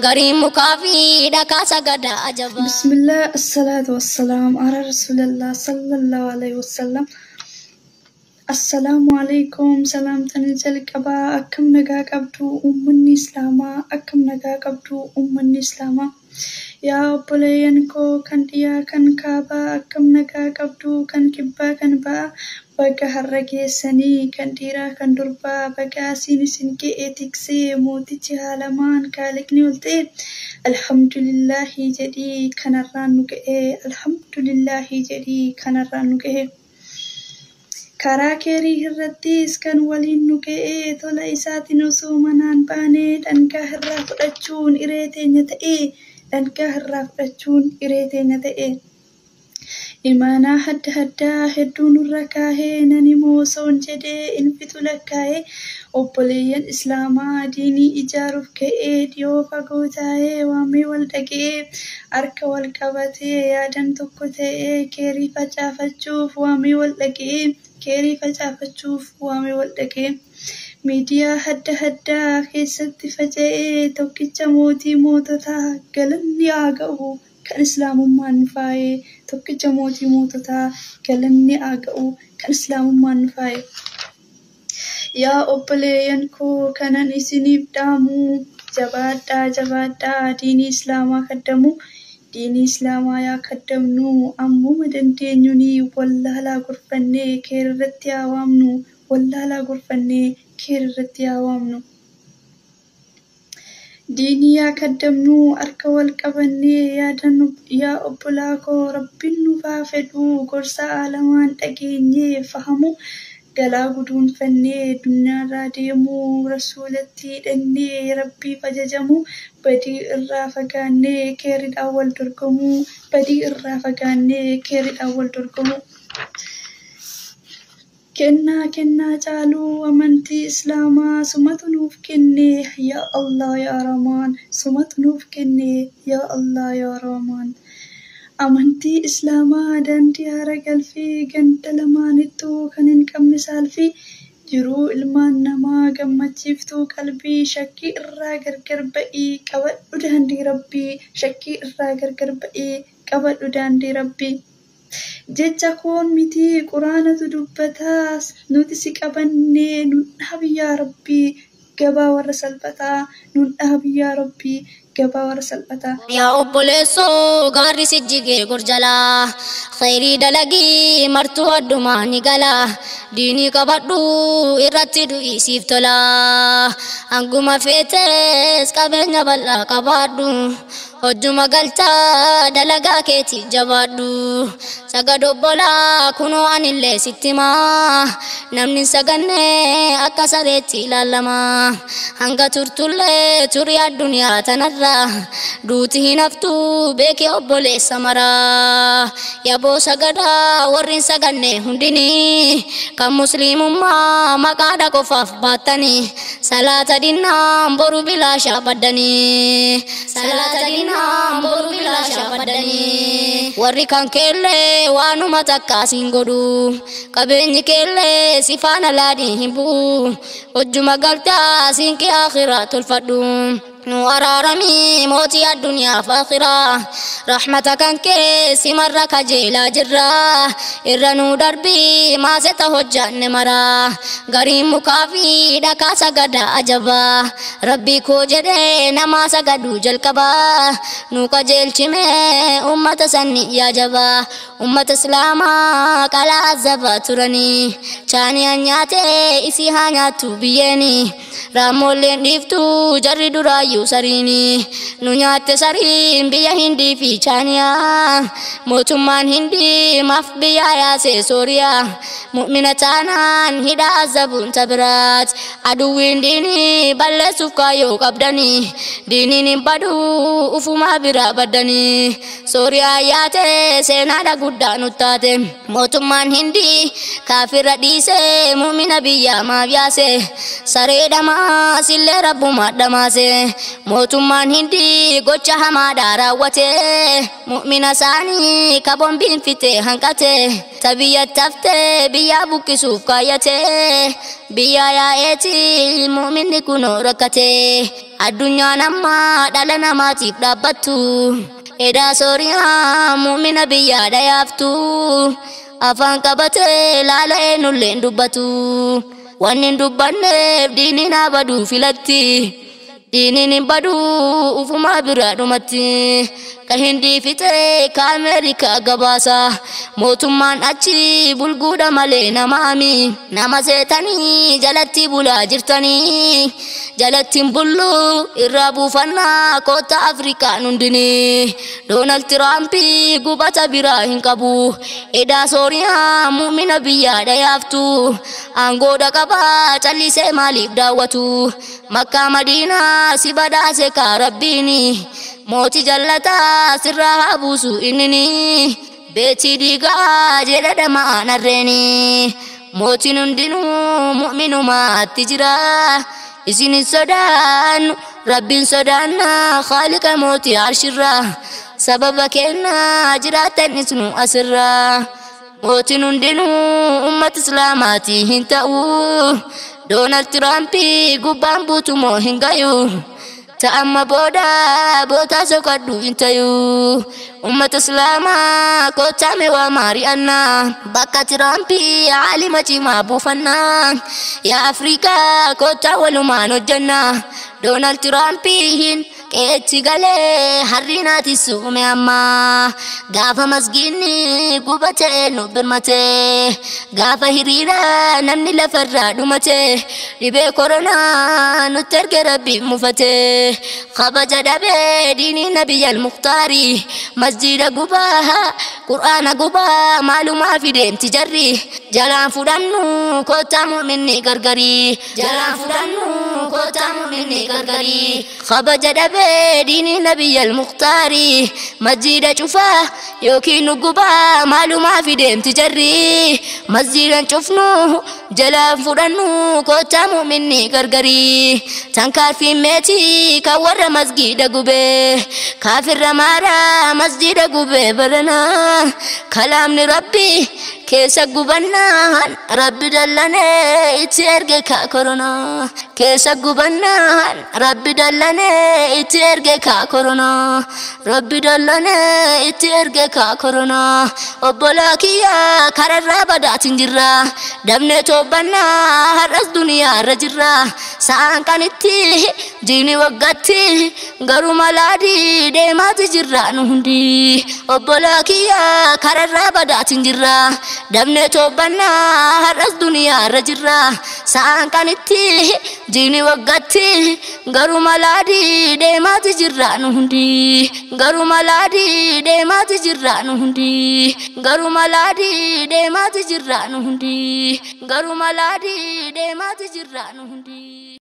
Gariin mukaa fi dhakaa sagada ajaba. Bismillah, assalatu wassalam ala Rasulillah sallallahu alaihi wasallam. Assalaamu alaikum, salaamtanii jalqabaa akkam nagaa qabdu uummanni Islaamaa, akkam nagaa qabdu uummanni Islaamaa. Yaa obboleeyyan koo kan dhiyaa kan kaabaa, akkam nagaa qabdu kan kibbaa kan ba'aa, baga har'a geessanii kan dhiiraa kan durbaa, baga asiin isin ga'e tiksee mootichi haalamaan kaaliqni ol ta'e, alhamdulillaahi jedhii kanarraan nu ga'e, alhamdulillaahi jedhii kanarraan nu ga'e. Karaa keerii irrattis kan waliin nu ga'e, tola isaatiin osoo manaan baanee dhangaa irraa fudhachuun iree teenya ta'e, dhangaa irraa fudhachuun iree teenya ta'e. Imaanaa adda addaa hedduu nurra kaahee nani moosoon jedhee infitu lakkaa'ee, obboleeyyan Islaamaa diinii ijaaruuf ka'ee dhiyoo fagoo taa'ee waamee wal dhaga'ee, harka wal qabatee yaadan tokko ta'ee keerii facaafachuuf waamee wal dhaga'ee, keerii facaafachuuf waamee wal dhaga'ee. Miidiyaa adda addaa keessatti faca'ee tokkicha mootii moototaa galanni haa ga'u kan Islaamummaan nu faayee, tokkicha mootii moototaa galanni haa ga'u kan Islaamummaan nu faayee. Yaa obboleeyyan koo kanan isiniif dhaamu, jabaadhaa jabaadhaa diinii Islaamaa kaddamu, diinii Islaamaa yaa kaddamnu, ammuma dandeenyuni wallaalaa gorfannee keerratti haa waamnu, wallaalaa gorfannee keerratti haa waamnu. Diinii yaa kaddamnu harka wal qabannee yaadannu, yaa obbolaa koo rabbiin nuuf haa fedhu, gorsa aalamaan dhageenyee fahamu, galaa guduunfannee duniyaarraa deemuu, rasuulatti hidhannee rabbiif ajajamu, badii irraa fagaannee keeriidhaan wal dorgomuu, badii irraa fagaannee keeriidhaan wal dorgomuu. Kennaa kennaa caaluu amantii Islaamaa sumatu nuuf kenne yaa Allah yaa Rahmaan, sumatu nuuf kenne yaa Allah yaa Rahmaan. Amantii Islaamaa daandii haara galfii ganda lamaanittuu kan hin qabne saalfii, jiruu ilmaan namaa gammachiiftuu qalbii, shakkii irraa gargar ba'ii qabadhu daandii Rabbii, shakkii irraa gargar ba'ii qabadhu daandii Rabbii. Jecha koon miti quraanatu dubbataa, nuti si qabannee nun dhaabi yaa Rabbii gabaa warra salphataa, nun dhaabi yaa Rabbii gabaa warra salphataa. Yaa obboleessoo gaarri si jigee gorjalaa, khayrii dalagii martuu addumaa ni gala, diinii qabadhu irratti du'ii siif tola. Hanguma feetes qabeenya bal'aa qabaadhu, hojjuma galtaa dalagaa keetii jabaadhu. Sagad obbolaa kunoo anillee sitti himaa, namni hin saganne akka sareetti ilaalama. Hanga turtullee turii addunyaa tanarra, duuti hin haftu beekee obboleessa maraa. Yaboo sagadaa warri hin saganne hundinii, kan musliimummaa maqaadha qofaaf baattanii, salaata dinnaan boru bilaashaa baddanii, salaata dinnaan boru bilaashaa baddanii. Warri kan keellee waanuma takkaa siin godhu, qabeenyi keellee si faana laadii hin bu'u, hojjuma galtaa siinqii akhiraa tolfadhu. Nu araaramii mootii addunyaa fi akhiraa, rahmata kan kee simarra kajeelaa jirra, irra nu darbii maaseta hojjanne maraa. Gariin mukaa fi dhakaa sagada ajaba, rabbii koo jedhee namaa sagaduu jalqaba, nu qajeelchime ummata sanni yaa jaba. Ummata Islaamaa qalaa azabaa turanii, chaaniyaan nyaatee isii haa nyaattu biyyeeni, raammoolleen dhiiftuu jarri duraayyuu sariini, nu nyaatte sariin biyya Hindii fi Chaaniyaa. Mootummaan Hindii maaf biyya yaase Sooriyaa, mu'mina taanaan hidha azabuun tabiraat. Aduwwiin diinii balleessuuf kaayyoo qabdanii, diiniin hin baduu ufumaa biraa baddanii. Sooriyaa yaate seenaadha guddaa nuttaate, mootummaan Hindii kaafirra dhiisee mu'mina biyyaa maaf yaase, saree dhamaas illee rabbumaa dhamaase. Mootummaan Hindii gocha hamaadhaa raawwate, mu'mina isaanii kabombiin fite hanqate, ta biyyatti haftee biyyaa buqqisuuf kaayyate, biyya yaa'eeti mu'minni kunoo rakkate. Addunyaan ammaa dhala namaatiif dhaabbattu. Edaa Sooriyaa muumina biyyaa dhayaaftu. Afaan qabatee laala eenyullee hin dubbatu. Wanni hin dubbanneef diiniin haa baduu filatti. Diiniin hin baduu ufumaa biraa dhumatti. Ka Hindii fixee ka Ameerikaa gabaasa. Mootummaan achi bulguudha malee namaami. Nama seetanii jalatti bulaa jirtanii. Jalatti hin bullu irraa buufannaa koota Afrikaan hundinii. Doonaald Tiraampii gubata biraa hin qabu. Edaa Sooriyaa muumina biyyaa dhayaaftu. Aangoodha qabaa callisee maaliif daawwatu? Makkaa Madiinaa si badhaase kaa Rabbiini. Mootii jallataa sirraa haa buusu innini. Beetii diigaa jedha dhamaan harreeni. Mootiin hundinuu mu'minumaatti jira. Isin hin sodaannu Rabbiin sodaanna Khaaliqa mootii arshirraa. Sababa kennaa jiraatanis nu asirraa. Mootiin hundinuu uummata Islaamaatii hin ta'u. Doonaald Tiraampii gubbaan buutu moo hin gayu. Ta'amma booda bootaa soqadhu hin tayu. Uummata Islaamaa kootaame waa maari'annaa. Bakka Tiraampii haalima cimaa buufannaa. Yaa Afrikaa kootaa walumaan hojjannaa. Doonaald Tiraampiin qeechi galee harri naati suume ammaa. Gaafa masgiinni gubatee nu birmatee. Gaafa hiriira namni lafarraa dhumatee. Dhibee koronaa nutti erge Rabbi mufatee. Kabaja dhabee diinii nabiyyal muktaarii. Masjiida gubaa qur'aana gubaa maalumaa fideemti jarri. Jalaan fudhannu kootaa mu'minni gargarii. Jalaan fudhannu kootaa mu'minni gargarii. Kabaja dhabee diinii nabiyyal muktaarii. Masjiida cufaa yookiin nu gubaa maalumaa fideemti jarri. Masjiidan cufnu jalaan fudhannu kootaa mu'minni gargarii. Tankaarfiin meetii kan warra masgiida gubee. Kaafirra maaraa masjiida gubee baranaa. Kalaamni Rabbi keessa gubannaan Rabbi dallanee itti erge kaa koronaa. Keessa gubannaan Rabbi dallanee itti erge kaa koronaa. Rabbi dallanee itti erge kaa koronaa. Obbolaa kiyyaa kararraa badaatiin jirra. Dabnee toobbannaa har'as duniyaarra jirra. Sa'aan kanitti diini waggaatti garuu malaadii deemaati jirra nu hundi. Obbolaa kiyyaa kararraa badaatiin jirra. Dabnee toobbannaa har'as duniyaarra jirra. Sa'aan kanitti diini waggaatti garuu malaadii deemaati jirra nu hundi. Garuu malaadii deemaati jirra nu hundi. Garuu malaadii deemaati jirra nu hundi. Garuu malaadii deemaati jirra nu hundi.